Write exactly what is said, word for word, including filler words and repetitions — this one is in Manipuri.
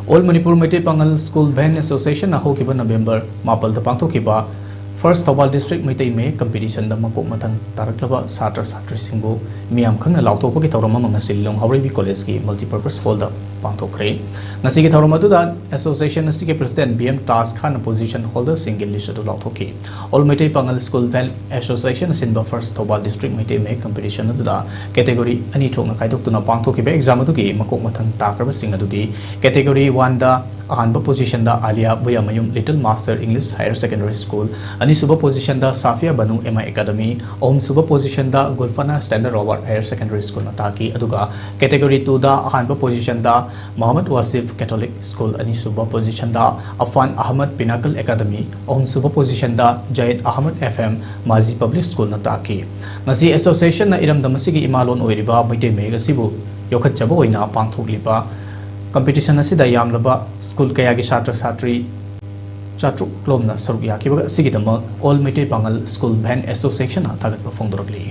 All Manipur Meitei Pangal School Band Association ꯅ ꯍꯧꯈꯤꯕ ꯅꯕꯦꯝꯕꯔ ꯃꯥꯄꯜꯗ ꯄꯥꯡꯊꯣꯛꯈꯤꯕ First Thoubal District ꯃꯩꯇꯩ ꯃꯌꯦꯛ competition ꯗ ꯃꯀꯣꯛ ꯃꯊꯪ ꯇꯥꯔꯛꯂꯕ ꯁꯥꯇ꯭ꯔ ꯁꯥꯇ꯭ꯔꯤꯁꯤꯡꯕꯨ ꯃꯤꯌꯥꯝ ꯈꯪꯅ ꯂꯥꯎꯊꯣꯛꯄꯒꯤ ꯊꯧꯔꯝ ꯑꯃ ꯉꯁꯤ ꯂꯤꯂꯣꯡ ꯍꯥꯎꯔꯩꯕꯤ College ꯀꯤ multipurpose hall ꯗ ꯄꯥꯡꯊꯣꯛꯈ꯭ꯔꯦ꯫ ꯉꯁꯤꯒꯤ ꯊꯧꯔꯝ ꯑꯗꯨꯗ association ꯑꯁꯤꯒꯤ president ꯕꯤ ꯑꯦꯝ ꯇꯥꯖ ꯈꯥꯟꯅ position holder ꯁꯤꯡꯒꯤ list ꯑꯗꯨ ꯂꯥꯎꯊꯣꯛꯈꯤ꯫ All Meitei Pangal School Band Association ꯅ ꯁꯤꯟꯕ First Thoubal District ꯃꯩꯇꯩ ꯃꯌꯦꯛ competition ꯑꯗꯨꯗ category ꯑꯅꯤ ꯊꯣꯛꯅ ꯈꯥꯏꯗꯣꯛꯇꯨꯅ ꯄꯥꯡꯊꯣꯛꯈꯤꯕ exam ꯑꯗꯨꯒꯤ ꯃꯀꯣꯛ ꯃꯊꯪ ꯇꯥꯈ꯭ꯔꯕꯁꯤꯡ ꯑꯗꯨꯗꯤ category one ꯗ ꯑꯍꯥꯟꯕ position ꯗ Aliya Buyamayum Little Master English Higher Secondary School, ꯑꯅꯤꯁꯨꯕ position ꯗ Safiya Banu M I Academy, ꯑꯍꯨꯝꯁꯨꯕ position ꯗ Gulfana Standard Robert Higher Secondary School ꯅ ꯇꯥꯈꯤ꯫ ꯑꯗꯨꯒ category two ꯗ ꯑꯍꯥꯟꯕ position ꯗ ꯃꯣꯍꯝꯃꯗ ꯋꯥꯁꯤꯐ Catholic School, ꯑꯅꯤꯁꯨꯕ position ꯗ ꯑꯐꯥꯟ ꯑꯍꯃꯗ Pinnacle Academy, ꯑꯍꯨꯝꯁꯨꯕ position ꯗ ꯖꯌꯦꯗ Ahmad F M ꯃꯥꯖꯤ Public School ꯅ ꯇꯥꯈꯤ꯫ ꯉꯁꯤ association ꯅ ꯏꯔꯝꯗꯝ ꯑꯁꯤꯒꯤ ꯏꯃꯥꯂꯣꯟ ꯑꯣꯏꯔꯤꯕ ꯃꯩꯇꯩ ꯃꯌꯦꯛ ꯑꯁꯤꯕꯨ ꯌꯣꯛꯈꯠꯆꯕ ꯑꯣꯏꯅ ꯄꯥꯡꯊꯣꯛꯂꯤꯕ competition ꯑꯁꯤꯗ ꯌꯥꯝꯂꯕ school ꯀꯌꯥꯒꯤ ꯁꯥꯇ꯭ꯔ ꯁꯥꯇ꯭ꯔꯤ ꯆꯥꯇ꯭ꯔꯨꯛ ꯂꯣꯝꯅ ꯁꯔꯨꯛ ꯌꯥꯈꯤꯕ ꯑꯁꯤꯒꯤꯗꯃꯛ All Meitei Pangal School Band Association ꯅ ꯊꯥꯒꯠꯄ ꯐꯣꯡꯗꯣꯔꯛꯂꯤ꯫